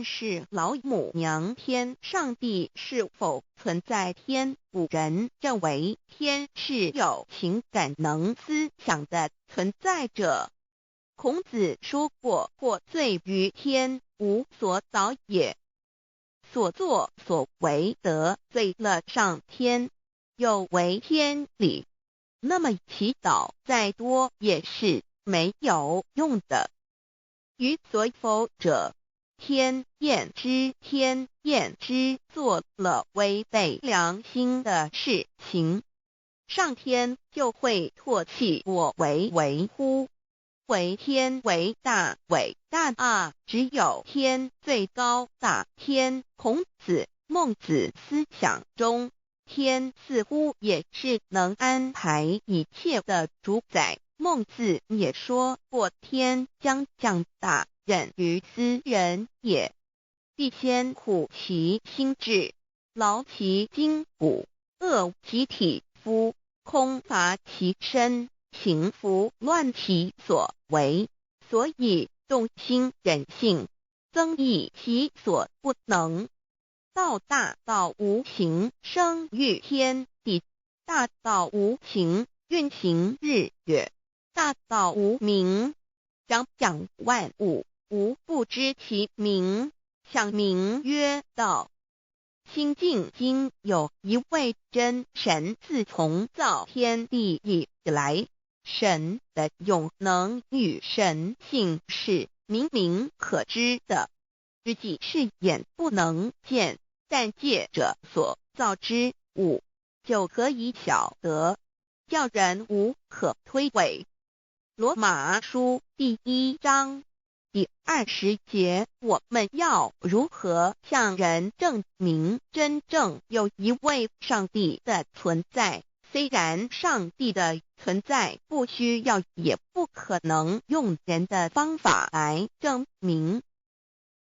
但是老母娘天上帝是否存在天？古人认为天是有情感能思想的存在者。孔子说过：“获罪於天，無所早也。”所作所為得罪了上天，有違天理，那麼祈禱再多也是沒有用的。於所否者，天厭之，天厭之，做了違背良心的事情，上天就會唾棄我為為乎？惟天為大，偉大啊！只有天最高大。天，孔子、孟子思想中，天似乎也是能安排一切的主宰。孟子也說過：“天將降大任於斯人也，必先苦其心志，勞其筋骨，餓其體膚，空乏其身。”行拂亂其所為，所以動心忍性，增益其所不能。道大道無形，生育天地；大道無形，運行日月；大道無名，長養萬物，吾不知其名，想名曰道。清淨經有一位真神，自從造天地以來，神的永能與神性是明明可知的，實際是眼不能見，但借着所造之物就可以曉得，叫人無可推諉。羅馬書第一章第20節，我們要如何向人證明真正有一位上帝的存在？雖然上帝的存在不需要，也不可能用人的方法來證明，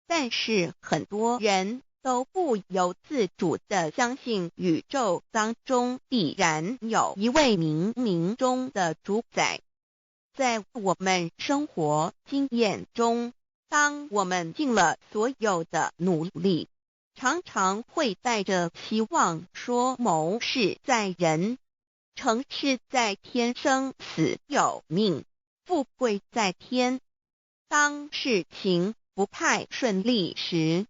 但是很多人都不由自主地相信宇宙當中必然有一位冥冥中的主宰。在我們生活經驗中，當我們盡了所有的努力，常常會帶着希望說謀事在人，成事在天，生死有命，富貴在天。當事情不太順利時，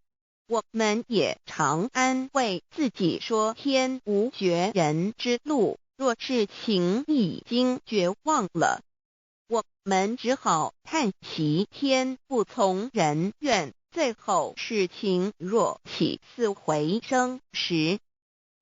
我們也常安慰自己說天無絕人之路。若事情已經絕望了，我們只好嘆息天不從人願。最後事情若起死回生時，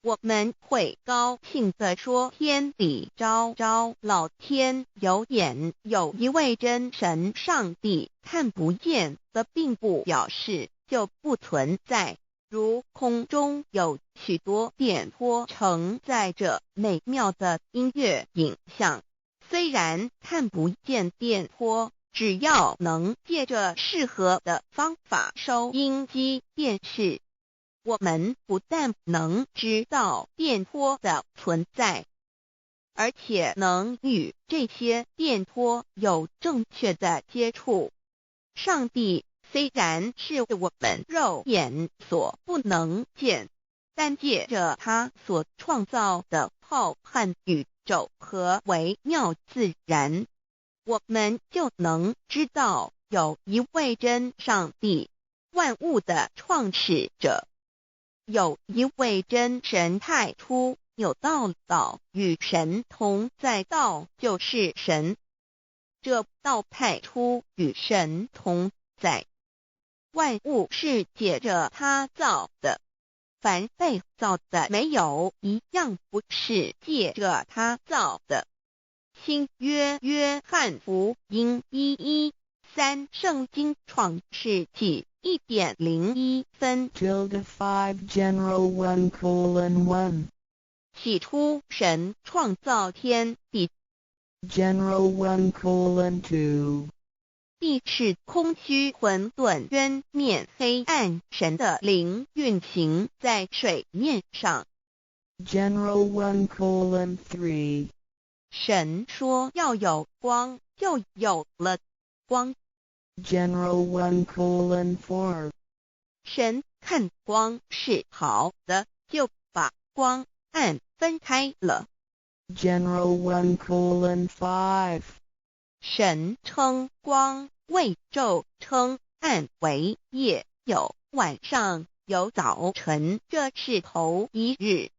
我們會高興地說：“天理昭昭，老天有眼，有一位真神上帝，看不見的並不表示就不存在。如空中有許多電波承載着美妙的音樂影像，雖然看不見電波，只要能借着適合的方法收音機、電視，我們不但能知道電波的存在，而且能與這些電波有正確的接觸。上帝雖然是我們肉眼所不能見，但借着他所創造的浩瀚宇宙和微妙自然，我們就能知道有一位真上帝，萬物的創始者。有一位真神太初有道，道與神同在，道就是神。這道太初與神同在，萬物是借着他造的，凡被造的沒有一樣不是借着他造的。新約約翰福音1:13聖經創世紀1點01分。 Tilde 5 General 1:1. 起初神創造天地， General 1:2. 地是空虛混沌淵面黑暗，神的靈運行在水面上。 General 1:3. 神說要有光，就有了光。 General 1:4. 神看光是好的，就把光暗分开了。 General 1:5. 神称光为昼，称暗为夜，有晚上，有早晨，这是头一日。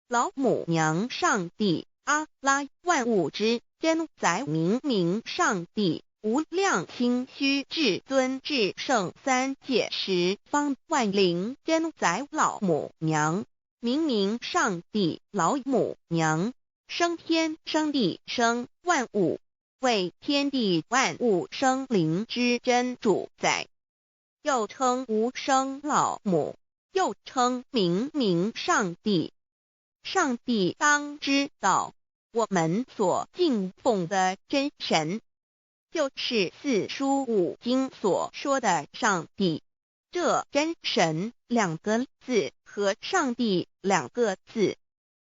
老母娘上帝阿拉万物之真宰明明上帝无量清虚至尊至圣三界十方万灵真宰老母娘明明上帝老母娘生天生地生万物，为天地万物生灵之真主宰，又称无生老母，又称明明上帝。上帝当知道，我们所敬奉的真神，就是四书五经所说的上帝。这真神两个字和上帝两个字，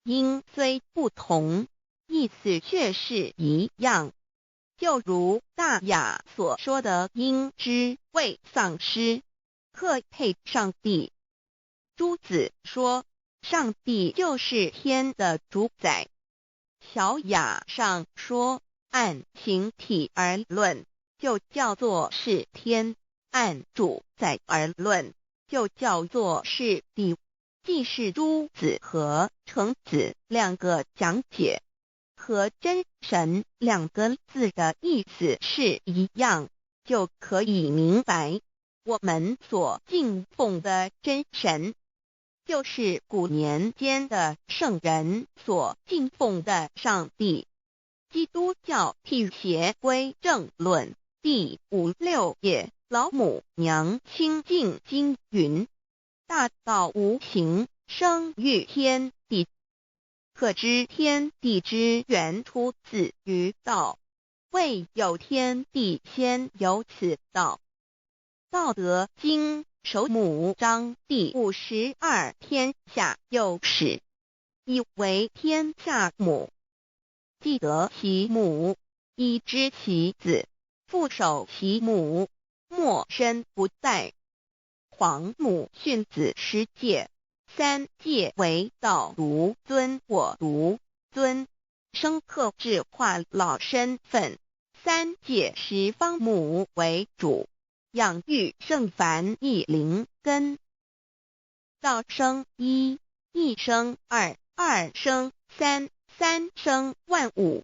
音虽不同，意思却是一样。就如大雅所说的，应知未丧失，克配上帝。朱子说，上帝就是天的主宰。小雅上说，按形体而论，就叫做是天；按主宰而论，就叫做是地。既是朱子和程子两个讲解，和真神两个字的意思是一样，就可以明白，我们所敬奉的真神，就是古年间的圣人所敬奉的上帝。基督教辟邪归正论第五六页，老母娘清净经云：大道无形，生于天地。可知天地之源出自于道，未有天地先有此道。道德经首母章第52，天下有始，以为天下母。既得其母，以知其子，复守其母，莫身不殆。皇母训子十诫，三诫为道独尊我独尊，生克制化老身份。三界十方母为主，养育圣凡一灵根。道生一，一生二，二生三，三生万物。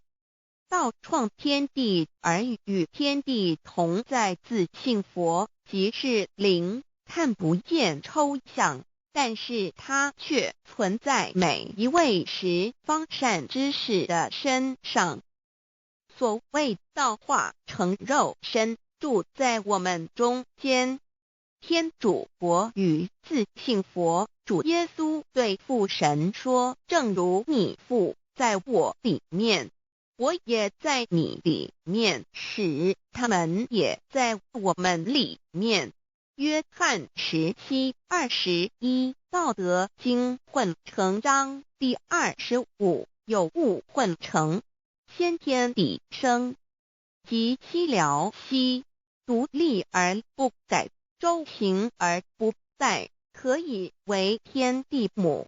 道创天地而与天地同在，自性佛即是灵，看不见抽象，但是它却存在每一位十方善知识的身上。所谓道化成肉身，住在我们中间。天主国与自性佛主耶稣对父神说：“正如你父在我里面，我也在你里面，使他们也在我们里面。”约翰17:21，道德经混成章第25，有物混成，先天地生，即西辽西，独立而不改，周行而不殆，可以为天地母。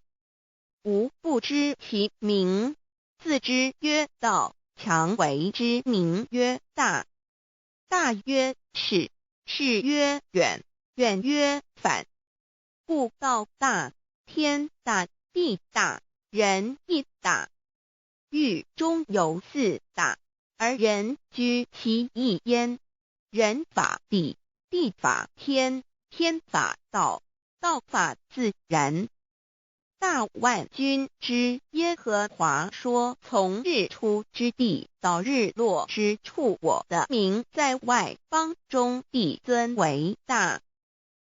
吾不知其名，自知曰道，强为之名曰大。大曰始，始曰远。远曰反，故道大，天大，地大，人亦大。域中有四大，而人居其一焉。人法地，地法天，天法道，道法自然。大万军之耶和华说：从日出之地到日落之处，我的名在外邦中必尊为大。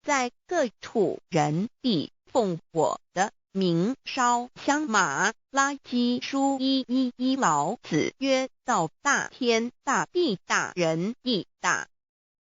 在各处人必奉我的名烧香。马拉基书1:1，老子曰：道大天大地大人亦大。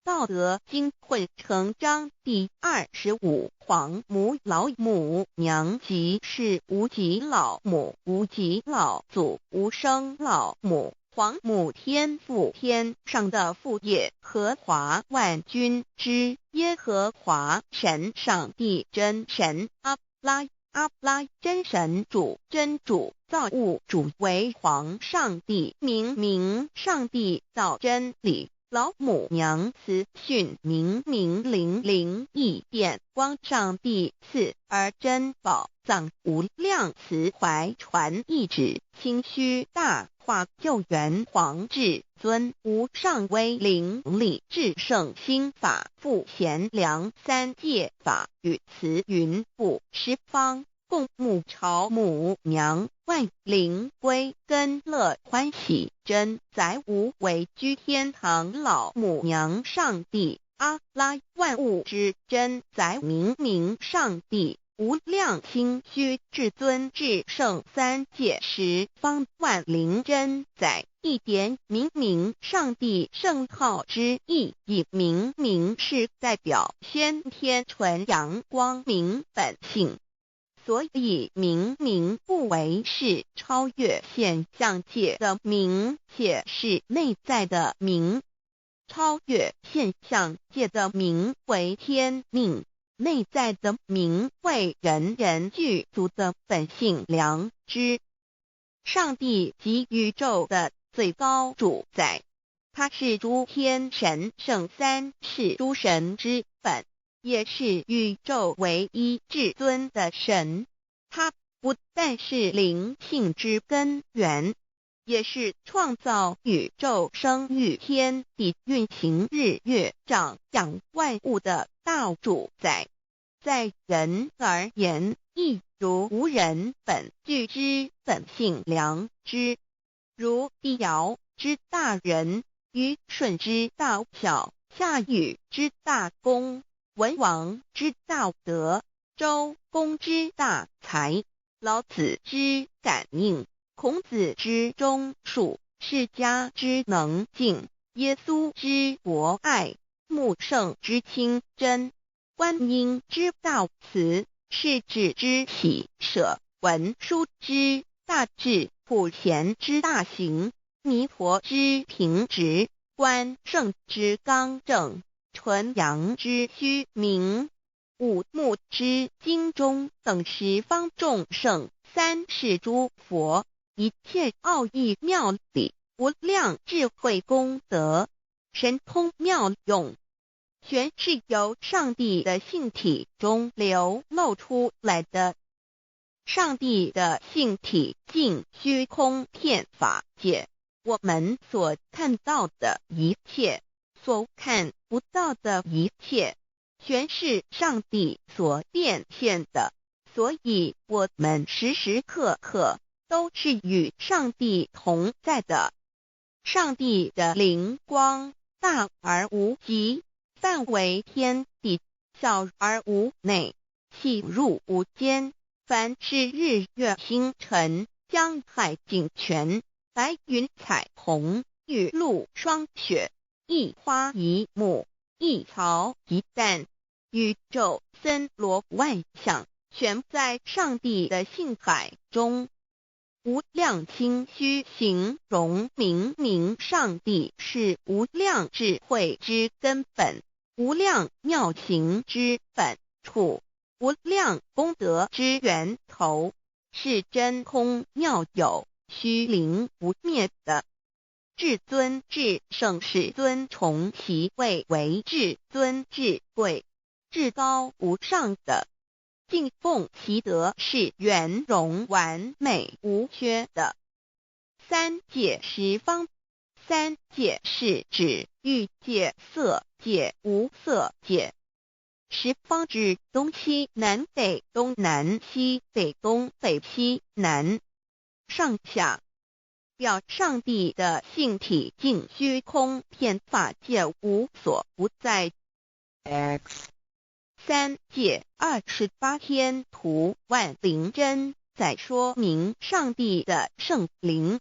道德经混成章第25，皇母老母娘即是无极老母，无极老祖，无生老母，皇母天父天上的父耶和华万军之耶和华神上帝真神阿拉阿拉真神主真主造物主为皇上帝明明上帝道真理老母娘慈训明明灵灵异电光上帝赐而珍宝藏无量慈怀传意旨清虚大化救援皇至尊无上威灵力至圣心法复贤良三界法与慈云布十方共沐朝母娘万灵归根乐欢喜真载无为居天堂老母娘上帝阿拉万物之真载明明上帝无量清虚至尊至圣三界十方万灵真载一点明明上帝圣号之意，以明明是代表先天纯阳光明本性。所以明明不为是超越现象界的明，且是内在的明。超越现象界的明为天命，内在的明为人人具足的本性良知。上帝即宇宙的最高主宰，他是诸天神圣三世诸神之本，也是宇宙唯一至尊的神。他不但是灵性之根源，也是创造宇宙、生育天地、运行日月、长养万物的大主宰。在人而言，亦如吾人本具之本性良知，如帝尧之大仁，虞舜之大孝，夏禹之大功，文王之大德，周公之大才，老子之感应，孔子之忠恕，释迦之能静，耶稣之博爱，穆圣之清真，观音之大慈，释智之喜舍，文殊之大智，普贤之大行，弥陀之平直，关圣之刚正，纯阳之虚明，五目之经中等十方众圣，三世诸佛，一切奥义妙理，无量智慧功德，神通妙用，全是由上帝的性体中流露出来的。上帝的性体尽虚空遍法界，我们所看到的一切，所看不到的一切，全是上帝所变现的。所以，我们时时刻刻都是与上帝同在的。上帝的灵光大而无极，范围天地，小而无内，细入无间。凡是日月星辰、江海井泉、白云彩虹、雨露霜雪，一花一木，一草一蛋，宇宙森罗万象，全在上帝的性海中。无量清虚形容明明上帝是无量智慧之根本，无量妙行之本处，无量功德之源头，是真空妙有、虚灵不灭的。至尊至圣世尊崇其位为至尊至贵、至高无上的。敬奉其德是圆融完美无缺的。三界十方，三界是指欲界、色界、无色界。十方指东西南北东南西北东北西南上下，表上帝的性体尽虚空遍法界无所不在。 X 三界28天图万灵真在说明上帝的圣灵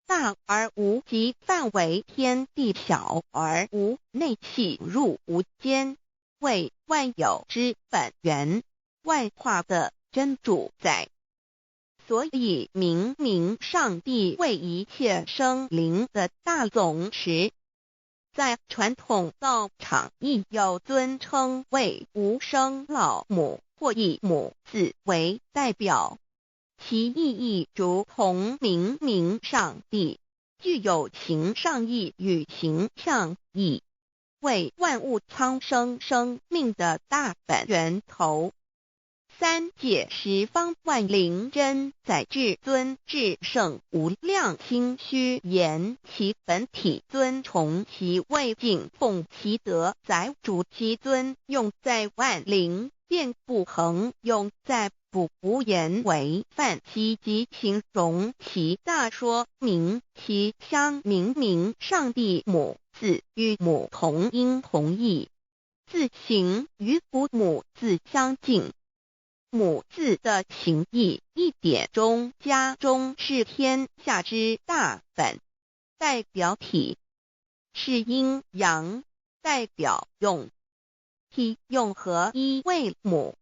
大而无极，范围天地，小而无内，细入无间，为万有之本源，万化的真主宰。所以明明上帝為一切生靈的大總持。在傳統道場亦有尊稱為無生老母或以母字為代表，其意義如同明明上帝，具有形上義與形象義，為萬物蒼生生命的大本源頭。三界十方萬靈真載至尊至聖無量清虛言其本體尊崇其位敬奉其德載主其尊用在萬靈遍布恆用在不無言為範其及形容其大說明其相明明上帝母字與母同音同義，字形與古母字相近。母字的形義一點中加中是天下之大本，代表體是陰陽，代表用，體用合一為母。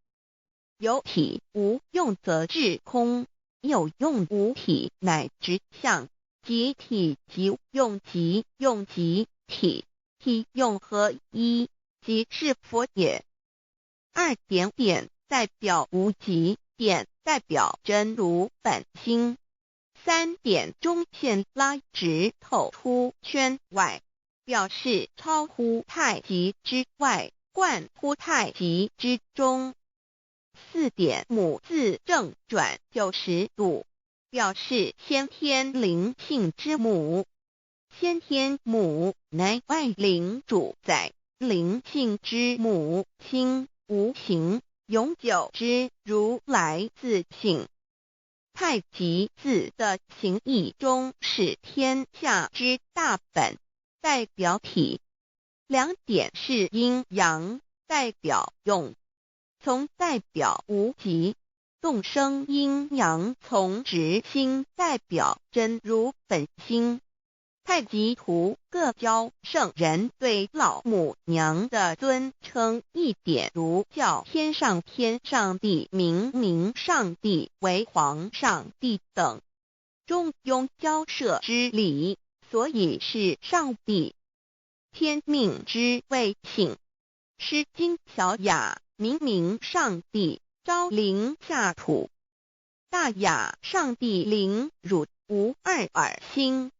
有體無用則至空，有用無體乃直相，即體即用即用即體，體用合一，即是佛也。二點點代表無極，點代表真如本心。三點中線拉直透出圈外，表示超乎太極之外，貫乎太極之中。四點母字正轉90度，表示先天靈性之母。先天母乃萬靈主宰，靈性之母，清無形，永久之如來自性。太極字的形義中是天下之大本，代表體。兩點是陰陽，代表用，從代表無極，動生陰陽從直心，代表真如本心。太極圖各教聖人對老母娘的尊稱一點如叫天上天上帝、明明上帝為皇上帝等，中庸交涉之理，所以是上帝。天命之謂性，詩經小雅明明上帝昭靈下土，大雅上帝靈汝無二爾心。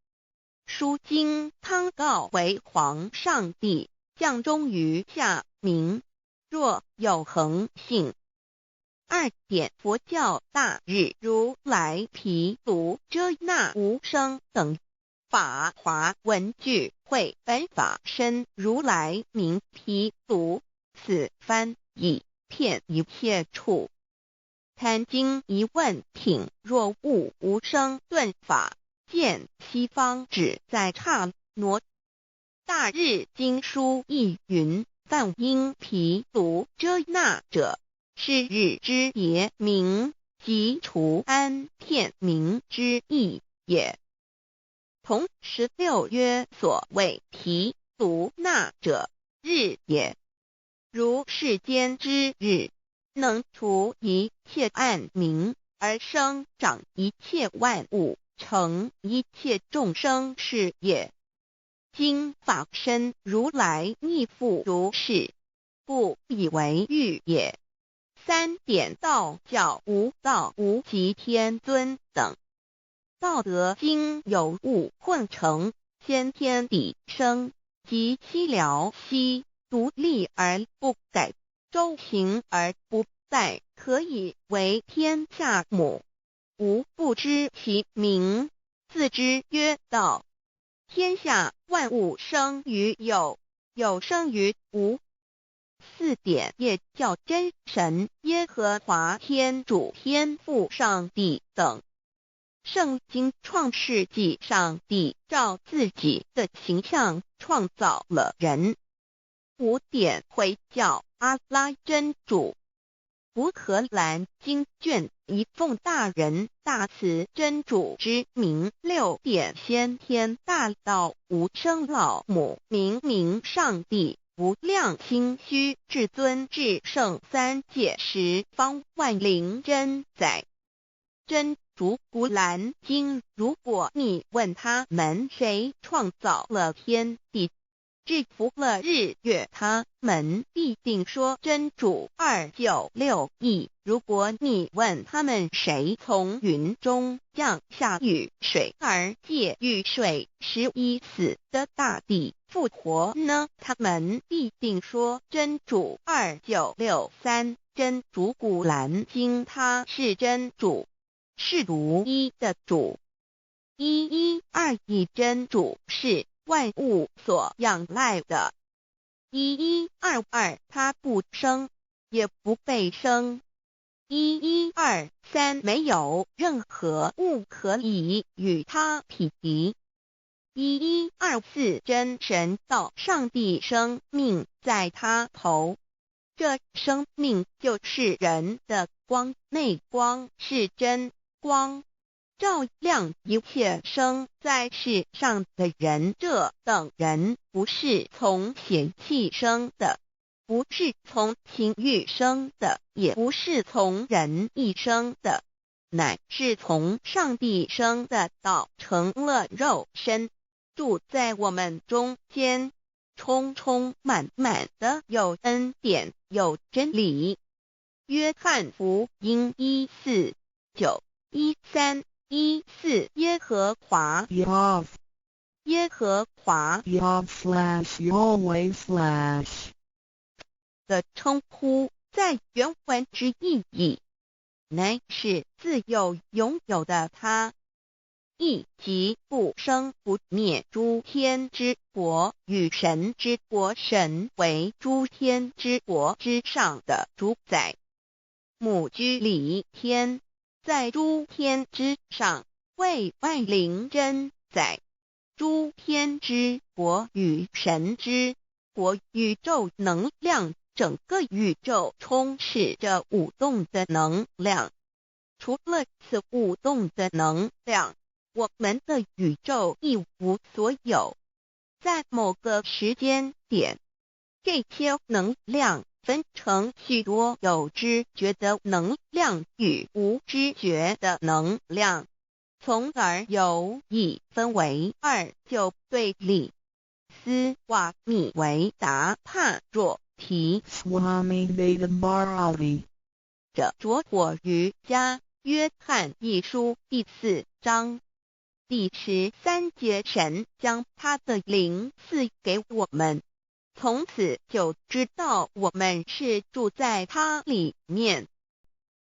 書經湯告為皇上帝降終於下民，若有恆性。二點佛教大日如來毗盧遮那無生等法華文具會本法身如來名毗盧，此翻譯遍一切處。壇經疑問品若悟無生頓法。見西方只在剎那。大日經書亦云：梵音毗盧遮那者，是日之別名，即除安片名之意也。同16曰：所謂毗盧那者，日也。如世間之日，能除一切暗冥，而生長一切萬物，成一切眾生是也。今法身如來亦復如是，故以為喻也。三點道教無道無極天尊等。道德經有物混成，先天地生，及其了兮，獨立而不改，周行而不殆，可以為天下母。吾不知其名，自之曰道。天下萬物生於有，有生於無。四點也叫真神、耶和華天主、天父上帝等。聖經創世紀上帝照自己的形象創造了人。五點回教阿拉真主。古可蘭經卷一奉大仁大慈真主之名。六點先天大道無生老母明明上帝無量清虛至尊至聖三界十方萬靈真宰真主古蘭經，如果你問他們誰創造了天地，制服了日月，他們必定說真主。2961。如果你問他們誰從雲中降下雨水，而藉雨水使已死的大地復活呢？他們必定說真主。2963。真主古蘭經，他是真主，是獨一的主。1121真主是萬物所仰賴的。1122他不生，也不被生。1123沒有任何物可以與他匹敵。1124真神道上帝生命在他頭，這生命就是人的光，那光是真光，照亮一切生在世上的人。這等人不是從血氣生的，不是從情慾生的，也不是從人意生的，乃是從上帝生的。道成了肉身，住在我們中間，充充滿滿的有恩典，有真理。約翰福音1、4、9、13、14耶和華 Yahweh 耶和華 Yahweh/Yahweh/ 的稱呼，在原文之意義，乃是自有永有的他，意即不生不滅諸天之國與神之國，神為諸天之國之上的主宰。母居里天，在諸天之上，為萬靈真宰。諸天之國與神之國，宇宙能量，整個宇宙充斥着舞動的能量。除了此舞動的能量，我們的宇宙一無所有。在某個時間點，這些能量分成許多有知覺的能量與無知覺的能量，從而有一分為二就對立。斯瓦米維達帕若提 Swami Veda Bharati 的拙火瑜伽，約翰一書第4章第13節，神將他的靈賜給我們，從此就知道我們是住在他裡面。